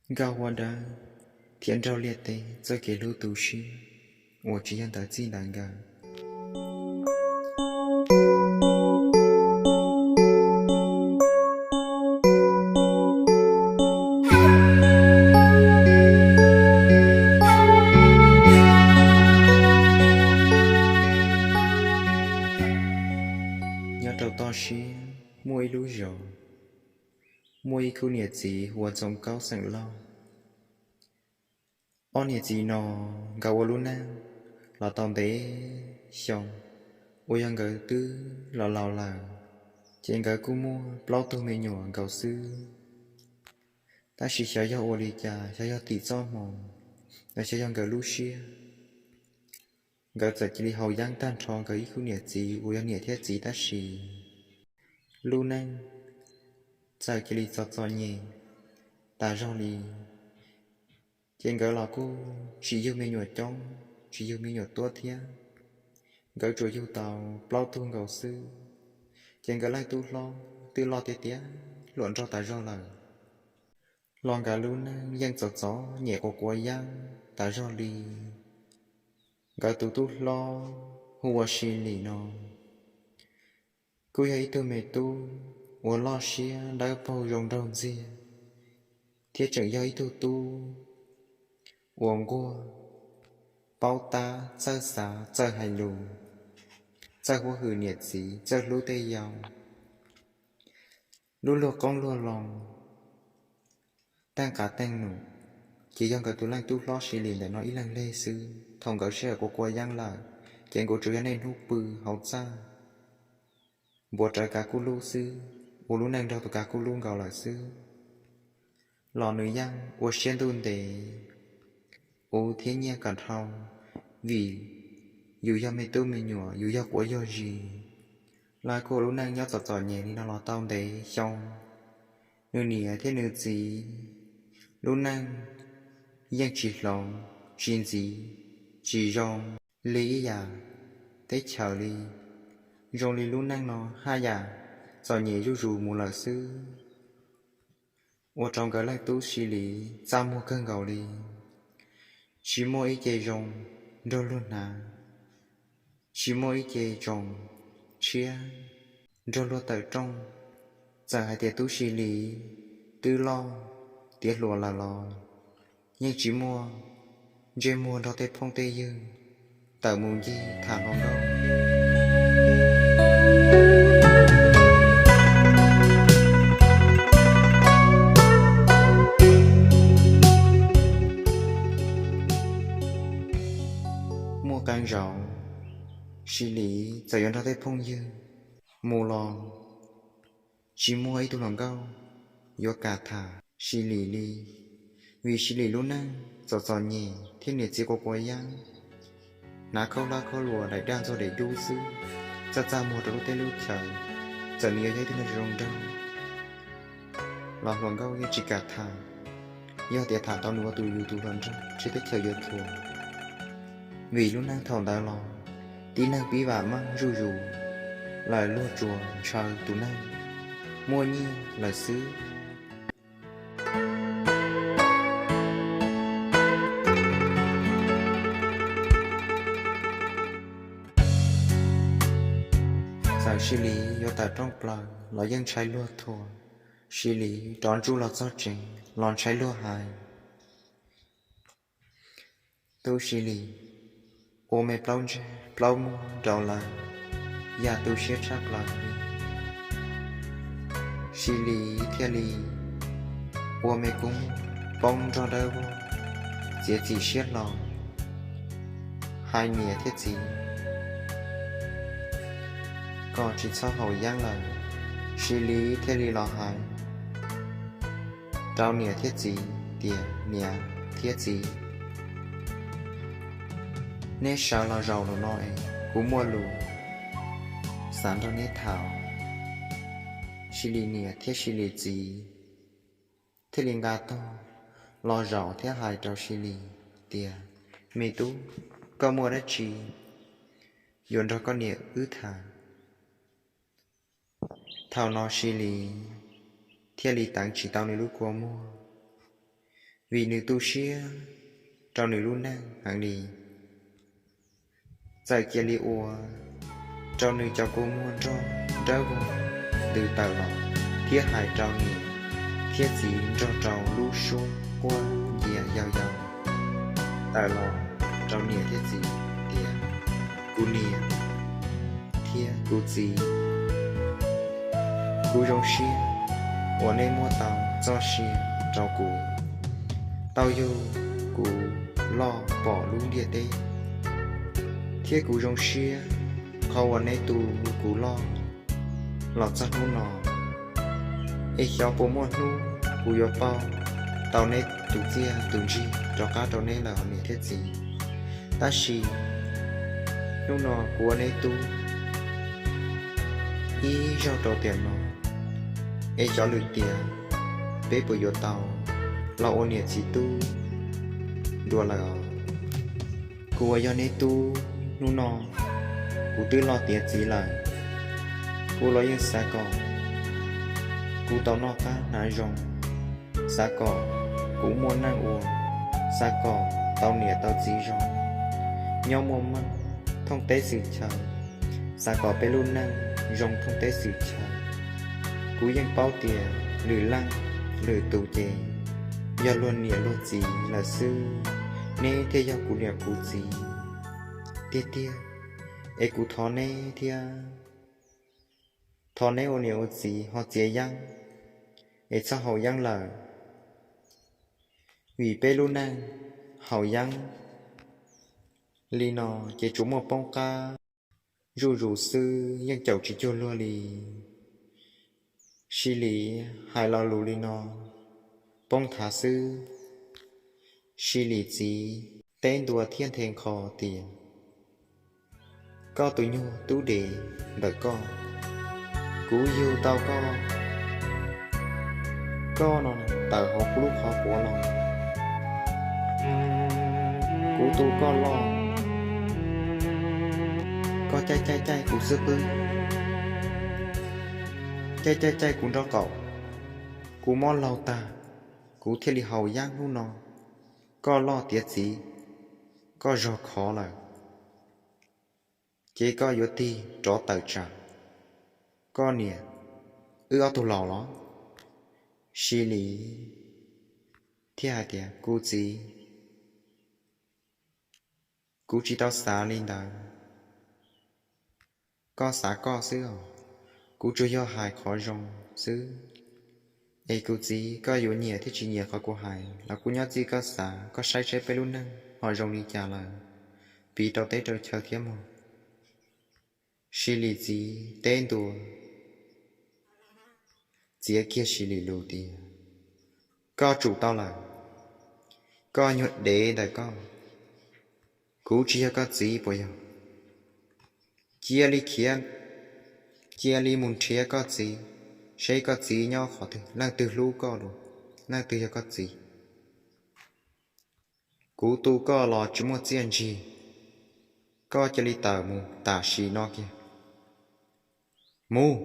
Nkauj Huab Dawb thiab Nraug Liaj Teb txoj kev hlub tu siab uas tsis yog ntawd txij ntawd nkawd. Nyob rau toj siab muaj ib lub zos, muaj ib khub niam txiv hu ua Txoov Kaub xeem Lauj. Ob niam txiv no nkawd ua lub neej los tau ntev xyoo, uas yog nkawd twb los laus lawm, ces nkawd kuj muaj plaub tug me nyuam nkaus xwb. Tab sis xyov yog ua li cas, xyov yog tim txoj hmoo, los xyov yog nkawd lub siab, nkawd txawm cia li haus yeeb tag nrho nkawd ib khub niam txiv uas yog niam thiab txiv tab sis lub neej txawm cia li txom txom nyem tas zog li. Ces nkawd los kuj tsis yug me nyuam coob, tsis yug me nyuam tuab thiab, nkawd tsuas yug tau plaub tug nkaus xwb. Ces nkawd leej tub hlob twb loj tiag tiag hluas nraug tas zog lawm, los nkawd lub neej yeej txom txom nyem quav quav yeeb tas zog li. Nkawd tus tub hlob hu ua Si Lis no kuj yog ib tug me tub uas loj siab dawb paug zoo nraug ntxiag, thiab tseem yog ib tug tub uas nquag, paub tab txawj xav txawj hais lus, txawj huab hwm niam txiv, txawj hlub tej yau. Lub luag qoob luag loo, teej qav teej num, ces yog nkawd tus leej tub hlob Si Lis ntawm no ib leeg leg xwb. Thaum nkawd sij hawm quav quav yeeb lawm, ces nkaus tsuas yog niaj hnub pw hauv txaj, npuav rawv kav kuj lub xwb, ua lub neej nrog tus kav kuj lub nkaus lawm xwb. Los nws yeej ua siab ntuj ntev, ua thiab nyiaj kom dhau, vim yus yog me tub me nyuam, yus yog quav yog zis, los kuj ua lub neej nyob txom txom nyem li no los tau ntev xyoo. Nws niam thiab nws txiv lub neej yeej tsis hloov, tsis ntxiv, tsis zoo li ib yam teb chaws li. Zoo li lub neej no haj yam txom nyem zuj zus mus lawm xwb, ua rau nkawd leej tub Si Lis txaj muag kawg nkaus li. Tsis muaj ib ce zoo nrog luag hnav, tsis muaj ib ce tsoos tshiab nrog luag tawm rooj. Txawm hais tias tub Si Lis twb loj tiav hluas lawm los yeej tsis muaj ntsej muag nrog tej phooj tej ywg tawm mus ncig tham hluas nkauj. Muaj qee zaus Si Lis txawm yuav nrog tej phooj ywg mus los tsis muaj ib tug hluas nkauj yuav kam tham Si Lis li, vim Si Lis lub neej txom txom nyem thiab niam txiv quav quav yeeb, hnav khaub hlab khaub luas daim daj ntxuag daim dub xwb, txaj txaj muag rau lub teb lub chaw. Txawm nws yuav yog ib tug neeg zoo nraug los hluas nkauj yeej tsis kam tham, yog tias tham tau nws ua tus yus tus hluas nraug tsheb teb chaws yuav thuam. Vim lub neej thaum ntawd los tib neeg pib vam meej zuj zus, lawv luag tsuas ntshaw tus neeg muaj nyiaj lawm xwb. Txawm Si Lis yuav tawm rooj plaws los yeej ntshai luag thuam, Si Lis rov ntsuj los txog tsev los ntshai luag hais. Tub Si Lis ua me plaub ntseg plaub muag rau lawv, yam tu siab tshaj plaws li. Si Lis thiaj li ua me kua muag poob nrog dawb vog, txiav txim siab hlo hais niam thiab txiv kom tsis txhob haus yeeb lawm. Si Lis thiaj li los hais rau niam thiab txiv tias, niam thiab txiv, neb sawv los zaum lawm no es kuv muaj lus xav nrog neb tham. Si Lis niam thiab Si Lis txiv thiaj li nqa tog los zaum thiab hais rau Si Lis tias, me tub, koj muaj dab tsi yuav nrog koj niam wb tham? Thaum no Si Lis thiaj li teev tsis tau nws lub kua muag, vim nws tu siab rau nws lub neej heev li. Txawm cia li ua rau nws cov kua muag nrog nrawb vog ntws tawm los, thiab hais rau niam thiab txiv nrog rau lub suab quaj ncia yau yau tawm los rau niam thiab txiv tias, Kuv niam thiab kuv txiv, kuv zoo siab uas neb muab tau txoj sia rau kuv, tau yug kuv loj pom lub ntiaj teb, thiab kuv zoo siab qhov uas neb tu kuv loj los txog hnub no. Es xyov puas muaj hnub kuv yuav pauj tau neb tus txiaj tus ntsig rov qab rau neb lawm niam thiab txiv. Tab sis hnub no kuv ua neb tub ib zaug rau tiam no, es xyov lwm tiam peb puas yuav tau los ua niam txiv tub dua lawm os. Kuv uas yog neb tub hnub no, kuv twb loj tiav txiv lawm. Kuv los yeej xav kom kuv tau noj qab hnav zoo, xav kom kuv muaj neej ua, xav kom tau niam tau txiv zoo, nyob muaj meej thooj teb xwm chaw, xav kom peb lub neej zoo thooj teb xwm chaw. Kuv yeej paub tias lwm leej lwm tus ces yog luag niam luag txiv lawm xwb, neb thiaj yog kuv niam kuv txiv tiag tiag. Es kuv thov neb thiab, thov neb ua niam ua txiv ho txiav yeeb, es txhob haus yeeb lawm, vim peb lub neej haus yeeb li no ces tsuas muaj poob qab zuj zus xwb, yeej caum tsis cuag luag li. Sib Lis hais lo lus li no poob thav xwb, Sib Lis txiv teb ntua thiab nthe nqho tias, Koj tus nyuag tub dev ntawm koj, kuv yug tau koj, koj no tawm hauv kuv lub qhov quav los, kuv tu koj loj, koj caij caij caij kuv xub pwg, caij caij caij kuv nraub qaum, kuv mob laug tag, kuv thiaj li haus yeeb hnub no. Koj loj tiav txiv, koj zog khov lawm, ces koj yuav tig rov tawm tsam koj niam wb ob tug laus los? Sib Lis thiaj hais tias, Kuv txiv, kuv tsis tau xav li ntawd. Koj xav koj xwb os, kuv tsuas yog hais qhov zoo xwb. Es kuv txiv, koj yuav nyiam thiab tsis nyiam qhov kuv hais los kuv nyob txij koj xav, koj saib saib peb lub neej ho zoo li cas lawm, piv rau teb rau chaw thiab mog. Sib Lis txiv teb ntua txiav kiag Sib Lis lus tias, Koj tsum tau lawm, koj nyuag dev ntawm koj, kuv tsis yog koj txiv puas yog? Cia li khiav, cia li mus nrhiav koj txiv, seb koj txiv nyob qhov twg, leej twg hlub koj dua, leej twg yog koj txiv. Kuv tu koj los tsis muaj txiaj ntsig, koj cia li tawm mus tam sim no kiag. Mus,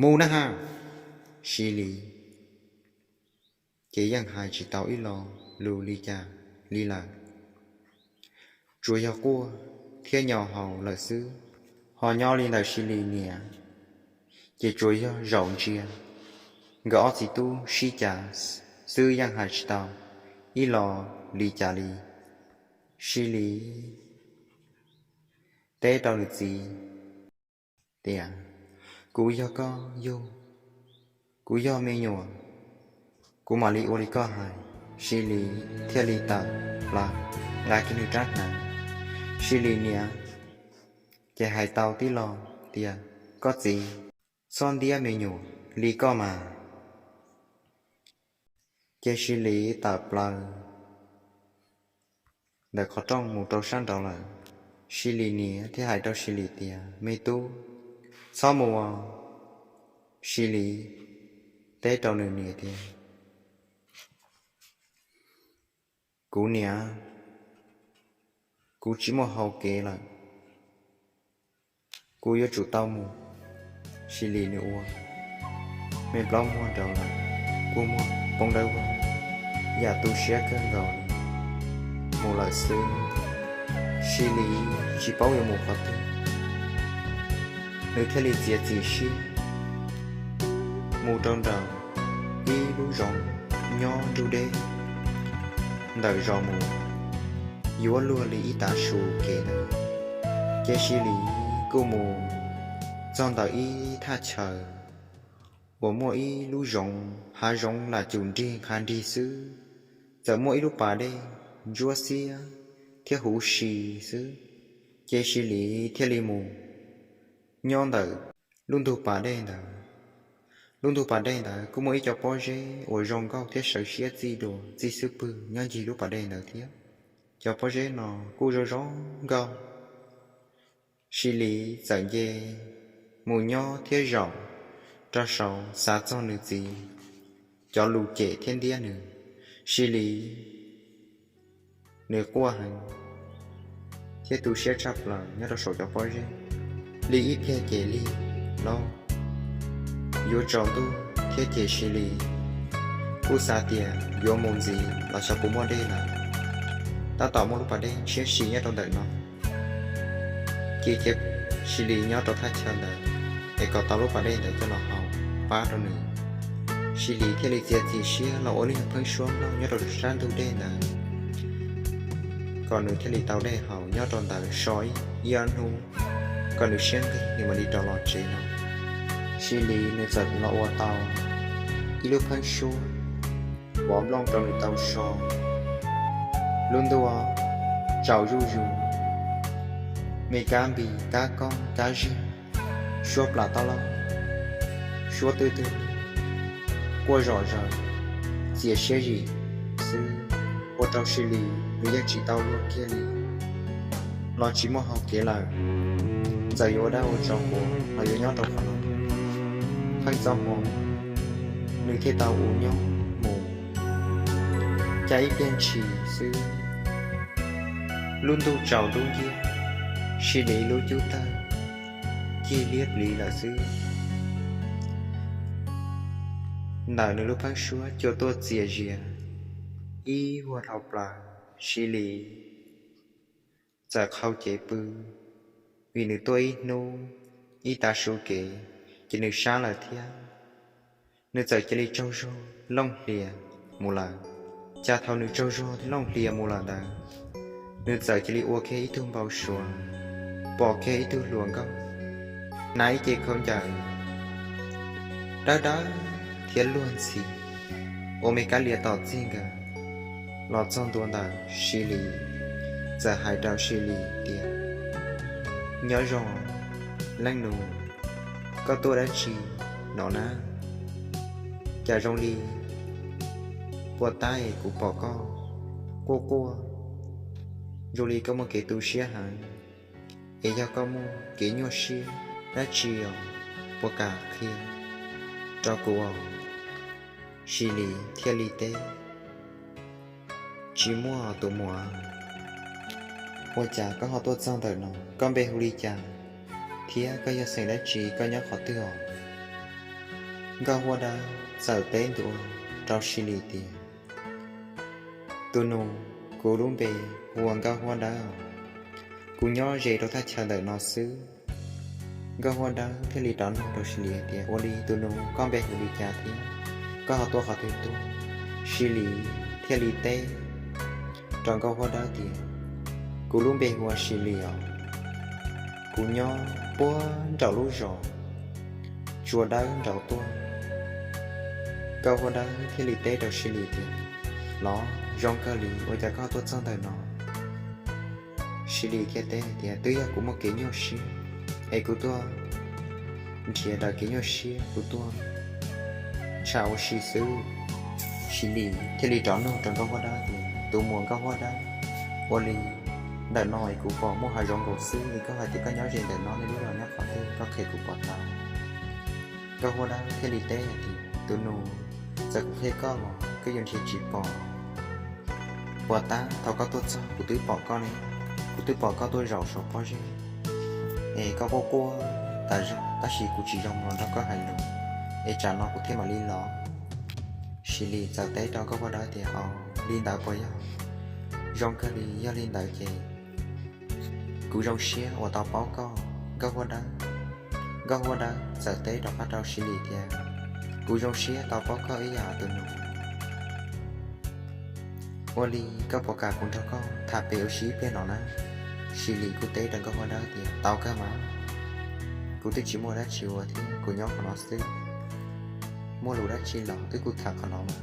mus na ha! Sib Lis ces yeej hais tsis tau ib lo lus li cas li lawm, tsuas yog quaj thiab nyo haus lawm xwb. Ho nyob li ntawm Sib Lis niam ces tsuas yog zaum ntsia nkawd ob txiv tub sib cav xwb, yeej hais tsis tau ib lo li cas li. Sib Lis teb rau nws txiv tias, Kuv yog koj yug, kuv yog me nyuam, kuv mam li ua li koj hais. Sib Lis thiaj li tawm plaws nqa kiag nws rab hneev. Sib Lis niam ces hais tau tib lo tias, Koj txiv, txhob ntiab me nyuam li koj mas. Ces Sib Lis tawm plaws ntawm qhov rooj mus rau sab nraud lawm. Sib Lis niam thiaj hais rau Sib Lis tias, Me tub, txhob mus. Sib Lis teb rau nws niam tias, Kuv niam, kuv tsis muaj hau kev lawm, kuv yuav tsum tau mus. Sib Lis nws ua me plaub muag nraud lawm, kua muag poob dawb vog. yam tu siab kawg nkaus li mus lawm xwb. Sis Lis tsis paub yuav mus qhov twg, nws thiaj li txiav txim siab mus rau nram ib lub zoov nyob nruab deb ntawm zos mus, yuav luag li ib tav su kev ntawd. Ces Sis Lis kuj mus txog ntawm ib thaj chaw uas muaj ib lub zoov hav zoov lam cum nrig nqha nrig xwb, txawm muaj ib lub pas dej ntsuab xiab thiab huv si xwb. Ces Sis Lis thiaj li mus nyob ntawm lub ntug pas dej ntawd. Lub ntug pas dej ntawd kuj muaj ib co pob zeb uas zoo nkauj thiab sawv siab txij dua txij xub pwg nyob ncig lub pas dej ntawd thiab. Cov pob zeb no kuj zoo zoo nkauj. Sis Lis txawm nce mus nyob thiab zaum rau saud xav txog nws txiv cov lus cem thiab ntiab nws. Sis Lis nws quaj heev thiab tu siab tshaj plaws nyob rau saum cov pob zeb li ib pliag ces lig lauj. Yuav tsaus ntuj thiab ces Sis Lis kuj xav tias yuav mus ntxiv los xyov puas muaj dej lawm. Tab tom muaj lub pas dej tshiab si nyob rau ntawm no. Ces cia Sis Lis nyob rau thaj chaw ntawd es kom tau lub pas dej ntawd coj los haus pab rau nws. Sis Lis thiaj li txiav txim siab los ua lub nyuag pheeb suab noj nyob rau sab ntug dej ntawd, kom nws thiaj li tau dej haus nyob rau ntawd so ib ob hnub, kom nws siab nqig nws mam li rov los tsev no. Sis Lis nws txawm los ua tau ib lub pheeb suab vov nplooj rau nws tau so. Lub ntuj tsaus zuj zus, me kab npis kab koob kab zig, suab plas taub laub, suab twj twg, quaj zom zaws, txias siab zim xwb, ua rau Sis Lis nws yeej tsis tau luag kiag li los tsis muaj hau kev lawm. Txawm yuav ua dab ua tsov los yuav nyob rau qhov no, pheej txoj hmoov nws thiaj tau ua nyob mus. Cas ib pliag ntshis xwb, lub ntuj tsaus dub nciab, Sis Lis lub cub tawg cig liab pliv lawm xwb. Ntawm nws lub pheeb suab cua tuaj txias zias ib vuag dhau plaws, Sis Lis txawm qhau cev pw, vim nws tuaj ib hnub ib tav su kev ces nws sab lawm thiab. Nws txawm cia li tsaug zog looj hlias mus lawm. Cas thaum nws tsaug zog looj hlias mus lawm ntawd, nws txawm cia li ua kiag ib tug npau suav, pom kiag ib tug hluas nkauj hnav ib ce khaub ncaws dawb dawb thiab luag ntxhi ua me kab lias tom txig nkawd los txog ntua ntawm Sis Lis, txawm hais rau Sis Lis tias, Nyob zoo leej nus, koj tuaj dab tsi no na? Cas zoo li puas tab es kuv pom koj quaj quaj, zoo li koj muaj kev tu siab heev, es yog koj muaj kev nyuaj siab dab tsi os, puas kam qhia rau kuv os? Sis Lis thiaj li teb, Tsis muaj tus muam. Ua cas koj ho tuaj txog ntawm no? Koj npe hu li cas thiab koj yog xeem dab tsi, koj nyob qhov twg os? Nkauj Huab Dawb txawm teb ntua rau Sis Lis tias, Tus nus, kuv lub npe hu ua Nkauj Huab Dawb. Kuv nyob ze rau thaj chaw ntawm no xwb. Nkauj Huab Dawb thiaj li rov nug rau Sis Lis hais tias, Ua li tus nus, koj npe hu li cas thiab koj ho tuaj qhov twg tuaj? Sis Lis thiaj li teb rau Nkauj Huab Dawb tias, Kuv lub npe hu ua Sis Lis os. Kuv nyob puag nraum lub zos Tsua Dawb nraud tuaj. Nkauj Huab Dawb thiaj li teb rau Sis Lis tias, Los zoo kawg li, ua cas koj tuaj txog ntawm no? Sis Lis thiaj teb tias, Twb yog kuv muaj kev nyuaj siab es kuv tuaj nrhiav daws kev nyuaj siab, kuv tuaj tsham ua si xwb. Sis Lis thiaj li rov nug rau Nkauj Huab Dawb tias, Tus muam Nkauj Huab Dawb, ua li ntawm no es kuv pom muaj hav zoov nkaus xwb, es koj hais tias koj nyob ze ntawm no, nej lub zos nyob qhov twg, koj qhia kuv pom tau. Nkauj Huab Dawb thiaj li teb hais tias, Tus nus, txawm kuv qhia koj los koj yuav nrhiav tsis pom. Puas tab thaum koj tuaj txog kuv twb pom koj ne, kuv twb pom koj tuaj zaum saum pob zeb es koj quaj quaj tas zog, tab sis kuv tsis zoo los nrog koj hais lus, es tsam no kuv thiaj mam li los. Sis Lis txawm teb rau Nkauj Huab Dawb tias, Au, li ntawd puas yog? Zoo kawg li, yog li ntawd ces kuv zoo siab uas tau paub koj, Nkauj Huab Dawb. Nkauj Huab Dawb txawm teb rov qab rau Sis Lis tias, Kuv zoo siab tau paub koj ib yam tus nus. Ua li koj puas kam kuv nrog koj tham pem ua si ib pliag no na? Sis Lis kuj teb rau Nkauj Huab Dawb tias, Tau kawg mas, kuv twb tsis muaj dab tsi ua thiab, kuv nyob qhov no xwb, muaj lus dab tsi los wb kuj tham qhov no mas.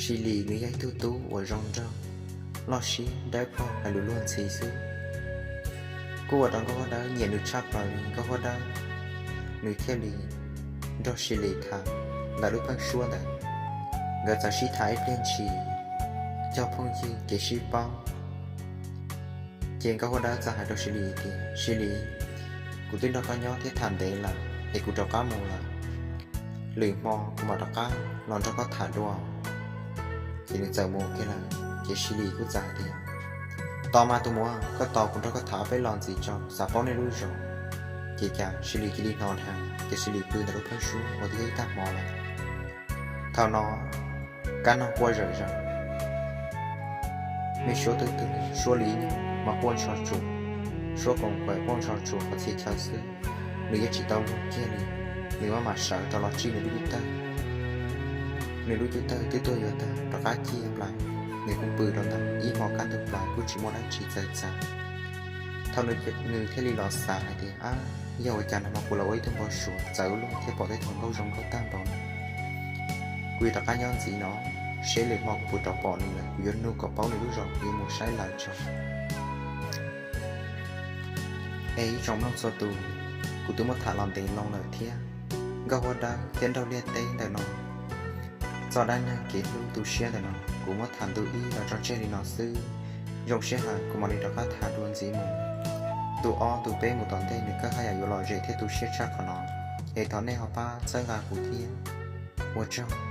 Sis Lis nws yog ib tug tub uas zoo nraug, loj siab, dawb paug, hais lus luag ntxhi xwb. Kuj ua rau Nkauj Huab Dawb nyiam nws tshaj plaws li. Nkauj Huab Dawb nws thiaj li nrog Sis Lis tham ntawm lub pheeb suab ntawd. Nkawd txawm sib tham ib pliag ntshis, cog phooj ywg kev sib paub. Ces Nkauj Huab Dawb txawm hais rau Sis Lis tias, Sis Lis, kuv twb nrog koj nyob thiab tham ntev lawm es kuv rov qab mus lawm. Lwm hmo kuv mam rov qab los nrog koj tham dua. Ces nws txawm mus kiag lawm, ces Sis Lis kuj txawm hais tias, Tos mas tus muam, koj tos kuv nrog koj tham ob peb lo ntxiv tso, xav paub nej lub zos. Ces cas Sis Lis cia li hnov dheev, ces Sis Lis pw ntawm lub pheeb suab ua tib ib tag hmo lawm. Thaum no kab nog quaj zawm zaws, me suab twb twg, suab li nyuj mas quaj ntsho tsuas, suab koom kuam quaj ntsho tsuas qhov txhia chaw xwb. Nws yeej tsis tau mloog kiag li, nws maj mam sawv rov los tsij nws lub cub tawg. Nws lub cub tawg twb tuag yuav tag rov qab ciaj plais, nws kuj pw rau ntawd ib hmo kaj ntug plaws kuj tsis muaj dab tsi txawv txav. Thaum nws thiaj li los xav hais tias, Ab, yog ua cas nag hmo kuv los ua ib tug npau suav txawv luaj thiab pom tej thaum nkauj zoo nkauj tag npaum no? Kuv yuav rov qab nyob ntxiv no, seb lwm hmo kuv puas rov pom nws lawm, kuv yuav nug kom paub nws lub zos, kuv yuav mus saib lawv tso. Es ib tsoom mloog txhua tus, kuv twb muab tham los ntev loo lawm thiab. Nkauj Huab Dawb thiab Nraug Liaj teb ntawm no txoj dab neeg kev hlub tu siab ntawm no kuv muab tham ntu ib los tso tseg li no xwb. Zoo siab heev, kuv mam li rov qab tham dua ntxiv mus. Ntu ob ntu peb mus tom ntej nws kawg haj yam yuav lom zem thiab tu siab tshaj qhov no, es thov nej ho pab txhawb nqa kuv thiab. Ua tsaug.